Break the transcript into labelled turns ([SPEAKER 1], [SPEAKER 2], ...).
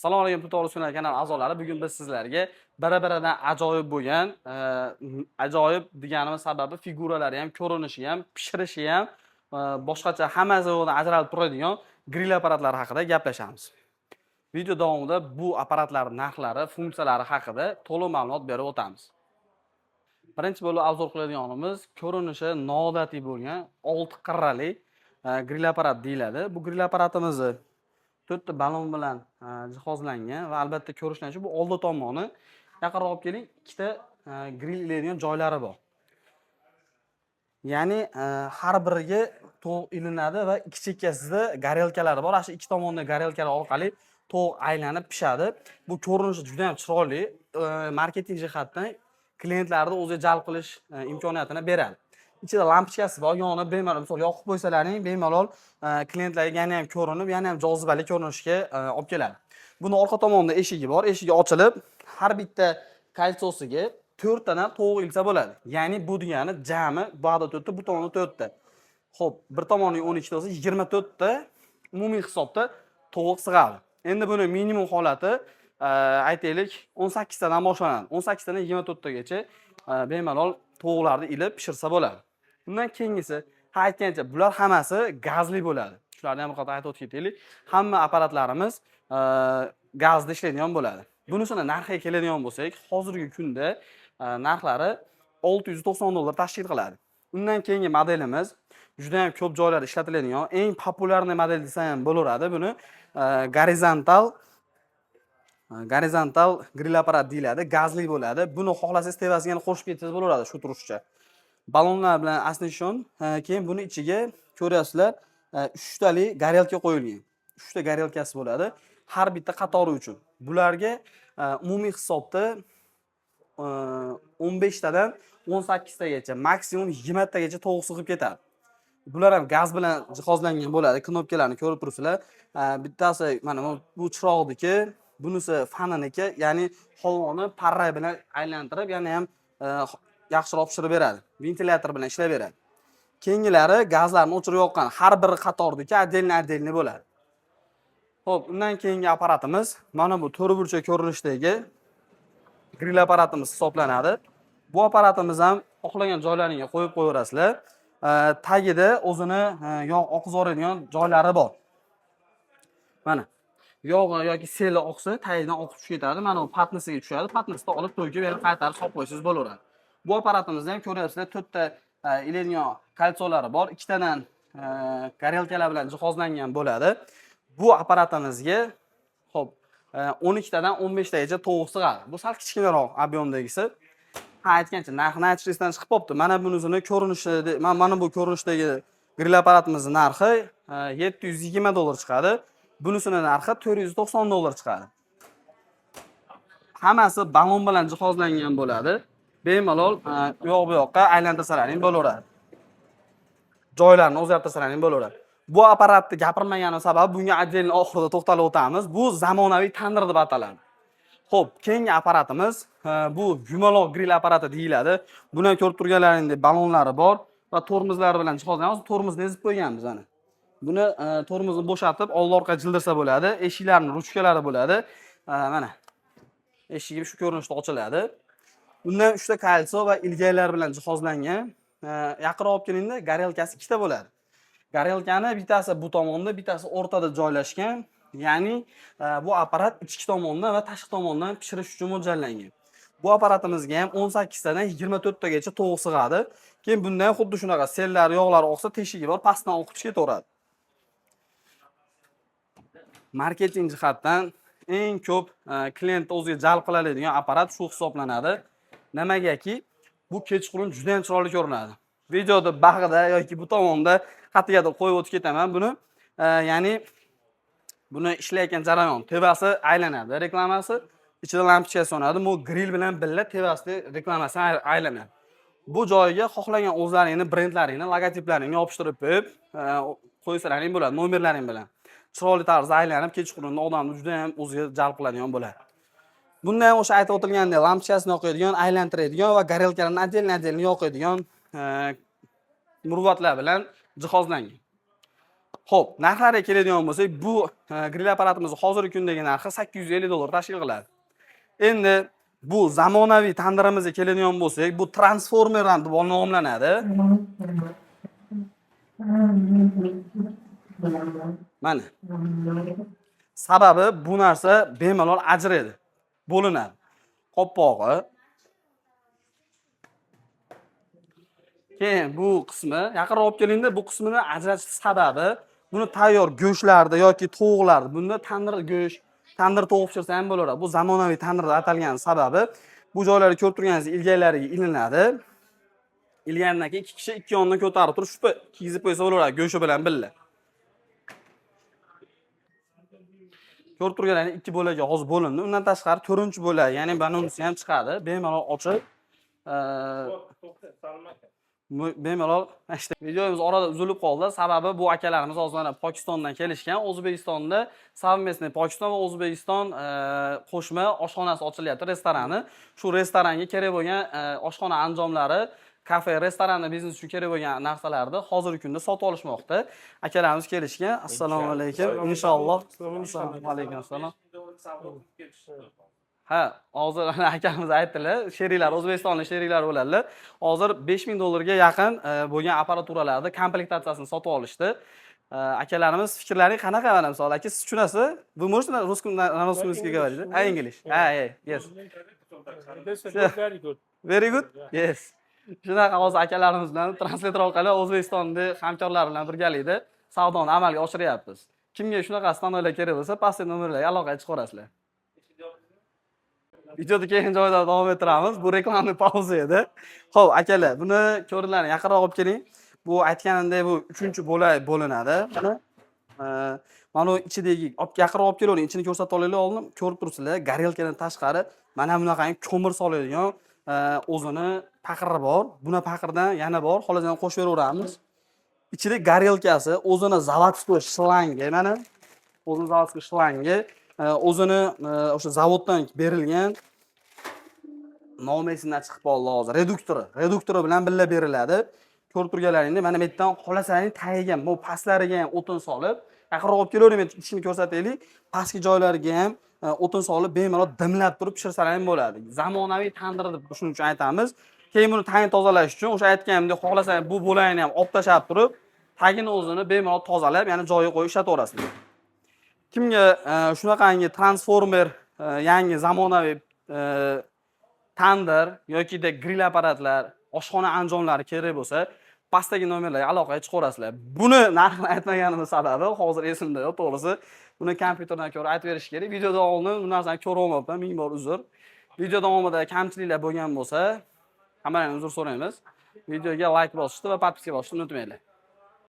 [SPEAKER 1] Assalomu alaykum, Pul to'g'risida kanal a'zolari. Bugun biz sizlarga bir-biridan ajoyib bo'lgan, ajoyib deganimiz sababi figuralari ham, ko'rinishi ham, pishirishi ham, boshqacha hammasi yo'qdan ajralib turadigan grill apparatlari haqida gaplashamiz. Video davomida bu apparatlar narxlari, funksiyalari haqida to'liq ma'lumot berib o'tamiz. Birinchi bo'lib обзор qiladiganimiz ko'rinishi noodatiy bo'lgan olti qirrali grill apparat deyiladi. Bu grill apparatimizni to'rtta balon bilan jihozlangan va albatta ko'rishlaricha bu oldi tomoni, yaqinroq olib keling, ikkita grill ilaydigan joylari bor. Ya'ni har biriga tovuq ilinadi va ikki chekkasida горелка lari bor. Ana shu ikki tomonda горелка lar orqali tovuq aylanib pishadi. Bu ko'rinishi juda ham chiroyli. Marketing jihatdan klientlarni o'ziga jalb qilish imkoniyatini beradi. Ichida lampochkasi bor, yonib bemalol, misol, yoqib qo'ysalaring, bemalol klientlarga yana ham ko'rinib, yana ham jozibali ko'rinishga olib keladi. Buni orqa tomonida eshigi bor. Eshigi ochilib, har bitta кольцо siga to'rttadan tovuq ilsa bo'ladi. Ya'ni bu degani jami bu yoqda to'rtta, bu tomonda to'rtta. Xo'p, bir tomoniga 12 ta bo'lsa, 24 ta umumiy hisobda tovuq sig'adi. Endi buni minimum holati, aytaylik, 18 tadan boshlanadi. 18 tadan 24 tagacha bemalol tovuqlarni ilib pishirsa bo'ladi. Undan keyingisi, ha, aytgancha, bular hammasi gazli bo'ladi. Shularni ham bir qator aytib o'tib ketaylik. Hamma apparatlarimiz gazda ishlaydigan bo'ladi. Bunisini narxiga keladigan bo'lsak, hozirgi kunda narxlari 690 dollar tashkil qiladi. Undan keyingi modelimiz juda ham ko'p joylarda ishlatiladigan, eng популярный model desa ham bo'laveradi. Buni gorizontal grill apparat deyiladi, gazli bo'ladi. Buni xohlasangiz, tevasiga yana qo'shib ketsangiz bo'laveradi shu turishcha. Balonlar bilan оснащен, keyin buni ichiga ko'ryapsizlar, uchtali горелка qo'yilgan. Uchta горелка si bo'ladi har bitta qatori uchun. Bularga umumiy hisobda 15 tadan 18 tagacha, maksimum 20 tagacha tovuq sig'ib ketadi. Bular ham gaz bilan jihozlangan bo'ladi. Knopkalarni ko'rib turibsizlar. Bittasi mana bu chiroqniki, bunisi faniniki, ya'ni havoni parra bilan aylantirib, yana ham yaxshiroq pishirib beradi. Ventilyator bilan ishlab beradi. Keyingilari gazlarni o'chirib yoqqan, har bir qatorniki отдельно отдельно bo'ladi. Xo'p, undan keyingi apparatimiz mana bu to'rtburchak ko'rinishdagi grill apparatimiz hisoblanadi. Bu apparatimiz ham xohlagan joylaringga qo'yib qo'yaverasizlar. Tagida o'zini yog' oqizib yuboradigan joylari bor. Mana yog'i yoki seli oqsa, tagidan oqib tushib ketadi. Mana bu patnisiga tushadi. Patnisida olib to'kib, yana qaytarib solib qo'ysangiz bo'laveradi. Bu apparatimizda ham ko'ryapsizlar, to'rtta ilaydigan кольцо lari bor. Ikkitadan горелка lar bilan jihozlangan bo'ladi. Bu apparatimizga, xo'p, 12 tadan 15 tagacha tovuq sig'adi. Bu sal kichkinaroq объем dagisi. Ha, aytgancha, narxini aytish esdan chiqib qolibdi. Mana bunisini ko'rinishi, mana bu ko'rinishdagi grill apparatimizni narxi 720 dollar chiqadi. Bunisini narxi 490 dollar chiqadi. Hammasi balon bilan jihozlangan bo'ladi. Bemalol u yoq bu yoqqa aylantirsalaring bo'laveradi. Joylarini o'zgartirsalaring bo'laveradi. Bu apparatni gapirmaganim sababi bunga отдельно oxirida to'xtalib o'tamiz. Bu zamonaviy tandir deb ataladi. Xo'p, keyingi apparatimiz bu yumaloq grill apparati deyiladi. Buni ham ko'rib turganlaringdek balonlari bor va tormozlari bilan jihozlangan. Hozir tormozni ezib qo'yganmiz ana. Buni tormozni bo'shatib, oldi orqa jildirsa bo'ladi. Eshiklarning ruchkalari bo'ladi. Mana. Eshigi shu ko'rinishda ochiladi. Undan 3 ta кольцо va ilgaklar bilan jihozlangan. Yaqinroq olib kelingda, горелка si ikkita bo'ladi. Горелка ni bittasi bu tomonda, bittasi o'rtada joylashgan. Ya'ni bu apparat ichki tomondan va tashqi tomondan pishirish uchun mo'ljallangan. Bu apparatimizga ham 18 tadan 24 tagacha tovuq sig'adi. Keyin bunda ham xuddi shunaqa sellar, yog'lar oqsa, teshigi bor, pastdan oqib tushib ketaveradi. Marketing jihatdan eng ko'p klientni o'ziga jalb qila oladigan apparat shu hisoblanadi. Nimagaki, bu kechqurun juda ham chiroyli ko'rinadi. Videoda bag'ida yoki bu tomonda qatigadir qo'yib o'tib ketaman buni. Ya'ni buni ishlayotgan jarayon tevasi aylanadi, reklamasi, ichida lampochkasi yonadi, bu grill bilan birga tevasida reklamasi aylanadi. Bu joyiga xohlagan o'zlaringni brendlaringni, logotiplaringni yopishtirib qo'yib, qo'ysalaring bo'ladi, nomerlaring bilan. Chiroyli tarzda aylanib, kechqurunda odamni juda ham o'ziga jalb qiladigan bo'ladi. Bunda ham o'sha aytib o'tilgandek lampochkasini yoqadigan, aylantiradigan va горелка larni отдельно отдельно yoqadigan murvatlar bilan jihozlangan. Xo'p, narxlariga keladigan bo'lsak, bu grill apparatimiz hozirgi kundagi narxi 850 dollar tashkil qiladi. Endi bu zamonaviy tandirimizga keladigan bo'lsak, bu transformer ham deb nomlanadi. Mana. Sababi bu narsa bemalol ajraydi, bo'linadi. Qopqog'i. Keyin bu qismi yaqinroq olib kelingda, bu qismini ajratish sababi buni tayyor go'shtlarda yoki tovuqlarda bunda tandir go'sht, tandir tovuq pishirsa ham bo'laveradi. Bu zamonaviy tandir deb atalgan sababi bu joylarni ko'rib turganingiz ilgaklariga ilinadi. Ilgandan keyin ikki kishi ikki yondan ko'tarib turib shupa kiygizib qo'ysa bo'laveradi go'shti bilan birga. Ko'rib turganlaringiz ikki bo'lakka hozir bo'lindi. Undan tashqari to'rtinchi bo'lak, ya'ni bunisi ham chiqadi. Bemalol ochib, bemalol işte videomiz orada uzilib qoldi. Sababi bu akalarimiz hozir mana Pokistondan kelishgan. O'zbekistonda совместный Pokiston va O'zbekiston qo'shma oshxonasi ochilyapti, restorani. Shu restoranga kerak bo'lgan oshxona anjomlari, kafe, restoranni biznes uchun kerak bo'lgan narsalarni hozirgi kunda sotib olishmoqda. Akalarimiz kelishgan. Assalomu alaykum. Inshaalloh. Assalomu alaykum. Assalom. Ha, hozir ana akamiz aytdilar, sheriklar, o'zbekistonlik sheriklar bo'ladilar. Hozir 5000 dollarga yaqin bo'lgan apparaturalarni komplektatsiyasini sotib olishdi. Akalarimiz fikrlari qanaqa mana misol aka, siz tushunasiz? Вы можете на русском, на русском языке говорить? А, English. Ha, yes.
[SPEAKER 2] Very good.
[SPEAKER 1] Very good. Yes. Shunaqa hozir akalarimiz bilan translator orqali O'zbekistonda hamkorlar bilan birgalikda savdoni amalga oshiryapmiz. Kimga shunaqa stanoklar kerak bo'lsa, pastki nomerlarga aloqaga chiqaverasizlar. Videoni keyin joyda davom ettiramiz. Bu reklamli pauza edi. Xo'p, akalar, buni ko'ringlar, yaqinroq olib keling. Bu aytganimdek bu 3-chi bo'lak bo'linadi. Mana mana bu ichidagi olib yaqinroq olib kelavering, ichini ko'rsatib olaylik oldin. Ko'rib turibsizlar, gorelkadan tashqari mana bunaqangi ko'mir soladigan o'zini paqiri bor. Buni paqirdan yana bor, xolos yana qo'shib beraveramiz. Ichida gorelkasi, o'zini заводской shlangi, mana o'zini заводской shlangi, o'zini o'sha zavoddan berilgan nomi esimdan chiqib qoldi hozir. Reduktori, reduktori bilan birga beriladi. Ko'rib turganlaringdek, mana bu yerdan xohlasangiz tagiga, bu pastlariga ham o'tin solib, yaqinroq olib kelavering, ichini ko'rsataylik. Pastki joylariga ham o'tin solib, bemalol dimlab turib pishirsalar ham bo'ladi. Zamonaviy tandir deb shuning uchun aytamiz. Keyin buni tagini tozalash uchun o'sha aytganimdek, xohlasangiz bu bo'lagini ham olib tashlab turib, tagini o'zini bemalol tozalab, yana joyiga qo'yib ishlataverasizlar. Kimga shunaqangi transformer, yangi zamonaviy tandir yokida grill apparatlar, oshxona anjomlari kerak bo'lsa, pastdagi nomerlarga aloqaga chiqaverasizlar. Buni narxini aytmaganimiz sababi hozir esimda yo'q, to'g'risi. Buni kompyuterdan ko'rib aytib berish kerak. Videodan oldin bu narsani ko'ra olmayapman, ming bor uzr. Video davomida kamchiliklar bo'lgan bo'lsa, hammadan uzr so'raymiz. Videoga like bosishni va подписка bosishni unutmanglar.